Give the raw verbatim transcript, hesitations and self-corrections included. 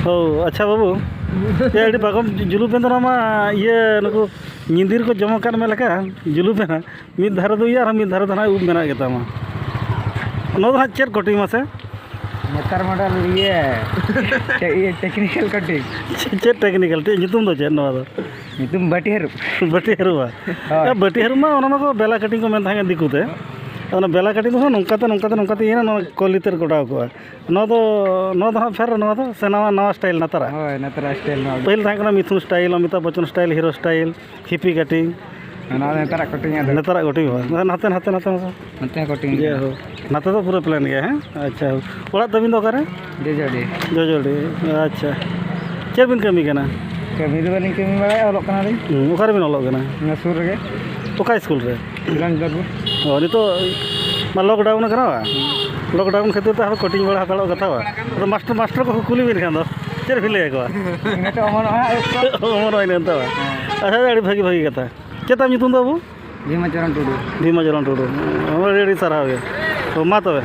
ᱚ, ᱟᱪᱪᱷᱟ ᱵᱟᱹᱵᱩ, ᱮ, ᱟᱹᱰᱤ ᱵᱟᱜᱚᱢ ᱡᱩᱞᱩᱯ ᱮᱱ ᱫᱚ ᱱᱚᱣᱟ ᱢᱟ, ᱤᱭᱟᱹ, ᱱᱩᱠᱩ ᱧᱤᱫᱤᱨ ᱠᱚ ᱡᱚᱢ ᱟᱠᱟᱫ ᱢᱮ ᱞᱮᱠᱟ ᱡᱩᱞᱩᱯ ᱮᱱᱟ᱾ ᱢᱤᱫ ᱫᱷᱟᱨᱮ ᱫᱚ ᱤᱭᱟᱹ ᱟᱨ ᱢᱤᱫ ᱫᱷᱟᱨᱮ ᱫᱚ ᱱᱟᱦᱟᱜ ᱩᱵ ᱢᱮᱱᱟᱜ ᱜᱮᱛᱟᱢᱟ᱾ ᱱᱚᱣᱟ ᱫᱚ ᱱᱟᱦᱟᱜ ᱪᱮᱫ ᱠᱟᱴᱤᱝ ᱢᱟᱥᱮ? ᱱᱮᱛᱟᱨ ᱢᱚᱰᱮᱞ ᱤᱭᱟᱹ, ᱴᱮ-, ᱤᱭᱟᱹ, ᱴᱮᱠᱱᱤᱠᱮᱞ ᱠᱟᱴᱤᱝ᱾ ᱪᱮᱫ ᱴᱮᱠᱱᱤᱠᱮᱞ? ᱪᱮᱫ ᱧᱩᱛᱩᱢ ᱫᱚ ᱪᱮᱫ ᱱᱚᱣᱟ ᱫᱚ? ᱧᱩᱛᱩᱢ ᱵᱟᱹᱴᱤ ᱦᱟᱹᱨᱩᱵ᱾ ᱵᱟᱹᱴᱤ ᱦᱟᱹᱨᱩᱵᱟ? ᱦᱳᱭ᱾ ᱮ, ᱵᱟᱹᱴᱤ ᱦᱟᱹᱨᱩᱵ ᱢᱟ ᱚᱱᱟ ᱢᱟᱠᱚ ᱵᱮᱞᱟ ᱠᱟᱴᱤᱝ ᱠᱚ ᱢᱮᱱ ᱛᱟᱦᱮᱸᱫ ᱫᱤᱠᱩ ᱛᱮ᱾ ᱚᱱᱟ ᱵᱮᱞᱟ ᱠᱟᱴᱤᱝ ᱫᱚ ᱱᱚᱝᱠᱟ ᱛᱮ, ᱱᱚᱝᱠᱟ ᱛᱮ, ᱱᱚᱝᱠᱟ ᱛᱮ ᱤᱭᱟᱹᱭᱮᱱᱟ, ᱱᱚᱣᱟ ᱠᱚᱞᱤ ᱛᱮ ᱜᱚᱴᱟᱣ ᱠᱚᱜᱼᱟ᱾ ᱱᱚᱣᱟ ᱫᱚ, ᱱᱚᱣᱟ ᱫᱚ ᱦᱟᱸᱜ ᱯᱷᱮᱨ ᱱᱚᱣᱟ ᱫᱚ ᱥᱮ ᱱᱟᱣᱟ, ᱱᱟᱣᱟ ᱥᱴᱟᱭᱤᱞ ᱱᱮᱛᱟᱨᱟᱜ? ᱦᱳᱭ, ᱱᱮᱛᱟᱨᱟᱜ ᱥᱴᱟᱭᱤᱞ ᱱᱚᱣᱟ ᱜᱮ᱾ ᱯᱟᱹᱦᱤᱞ ᱛᱟᱦᱮᱸ ᱠᱟᱱᱟ Mithun style, Amitabh Bachchan style, hero style, ᱦᱤᱯᱤ ᱠᱟᱴᱤᱝ᱾ ᱚᱱᱟ ᱫᱚ ᱱᱮᱛᱟᱨᱟᱜ ᱠᱟᱴᱤᱝ ᱟᱫᱚ᱾ ᱱᱮᱛᱟᱨᱟᱜ ᱠᱟᱴᱤᱝ ᱵᱟᱝ᱾ ᱱᱟᱛᱮ, ᱱᱟᱛᱮ, ᱱᱟᱛᱮ, ᱱᱟᱛᱮ᱾ ᱱᱚᱛᱮ ᱦᱚᱸ ᱠᱟᱴᱤᱝ ᱡᱮ ᱜᱮᱭᱟ᱾ ᱦᱳ᱾ ᱱᱟᱛᱮ ᱫᱚ ᱯᱩᱨᱟᱹ ᱯᱞᱮᱱ ᱜᱮᱭᱟ, ᱦᱮᱸ? ᱟᱪᱪᱷᱟ᱾ ᱚᱲᱟᱜ ᱛᱟᱹᱵᱤᱱ ᱫᱚ ᱚᱠᱟᱨᱮ? ᱡᱚᱡᱚᱰᱤ᱾ ᱡᱚᱡᱚᱰᱤ᱾ ᱟᱪᱪᱷᱟ᱾ ᱪᱮᱫ ᱵᱤᱱ ᱠᱟᱹᱢᱤ ᱠᱟᱱᱟ? ᱠᱟᱹᱢᱤ ᱫᱚ ᱵᱟᱹᱞᱤᱧ ᱠᱟᱹᱢᱤ ᱵᱟᱲᱟᱭᱟ, ᱚᱞᱚᱜ ᱠᱟᱱᱟᱞᱤᱧ᱾ ᱦᱩᱸ, ᱚᱠᱟᱨᱮᱵᱤᱱ ᱚᱞᱚᱜ ᱠᱟᱱᱟ? ᱱᱚᱣᱟ ᱥᱩᱨ ᱨᱮᱜᱮ᱾ ᱚᱠᱟ ᱥᱠᱩᱞ ᱨᱮ? ᱜᱚᱧᱡᱽ ᱵᱟᱹᱵᱩ᱾ ᱚ, ᱱᱤᱛᱚᱜ ᱢᱟ ᱞᱚᱠᱰᱟᱣᱩᱱ ᱠᱟᱱᱟ ᱵᱟᱝ? ᱞᱚᱠᱰᱟᱣᱩᱱ ᱠᱷᱟᱹᱛᱤᱨ ᱛᱮ ᱟᱨᱦᱚᱸ ᱠᱳᱪᱤᱝ ᱵᱟᱲᱟ ᱦᱟᱛᱟᱲᱚᱜ ᱠᱟᱛᱷᱟ ᱵᱟᱝ? ᱟᱫᱚ ᱢᱟᱥᱴᱟᱨ, ᱢᱟᱥᱴᱟᱨ ᱠᱚᱠᱚ ᱠᱩᱞᱤ ᱵᱤᱱ ᱠᱷᱟᱱ ᱫᱚ ᱪᱮᱫ ᱵᱤᱱ ᱞᱟᱹᱭ ᱟᱠᱚᱣᱟ? ᱤᱱᱟᱹ ᱛᱮ ᱚᱢᱚᱱᱚᱜᱼᱟ ᱦᱟᱸᱜ ᱮᱠᱴᱩ᱾ ᱚᱢᱚᱱᱚᱜᱼᱟ ᱤᱱᱟᱹ ᱛᱚ᱾ ᱦᱮᱸ᱾ ᱟᱪᱪᱷᱟ, ᱟᱹᱰᱤ ᱵᱷᱟᱹᱜᱤ, ᱵᱷᱟᱹᱜᱤ ᱠᱟᱛᱷᱟ᱾ ᱪᱮᱫ ᱛᱟᱢ ᱧᱩᱛᱩᱢ ᱫᱚ ᱵᱟᱹᱵᱩ? ᱵᱷᱤᱢᱟ ᱪᱚᱨᱚᱱ ᱴᱩᱰᱩ᱾ ᱵᱷᱤᱢᱟ ᱪᱚᱨᱚᱱ ᱴᱩᱰᱩ᱾ ᱟᱹᱰᱤ, ᱟᱹᱰᱤ ᱥᱟᱨᱦᱟᱣ ᱜᱮ᱾ ᱚ, ᱢᱟ ᱛᱚᱵᱮ᱾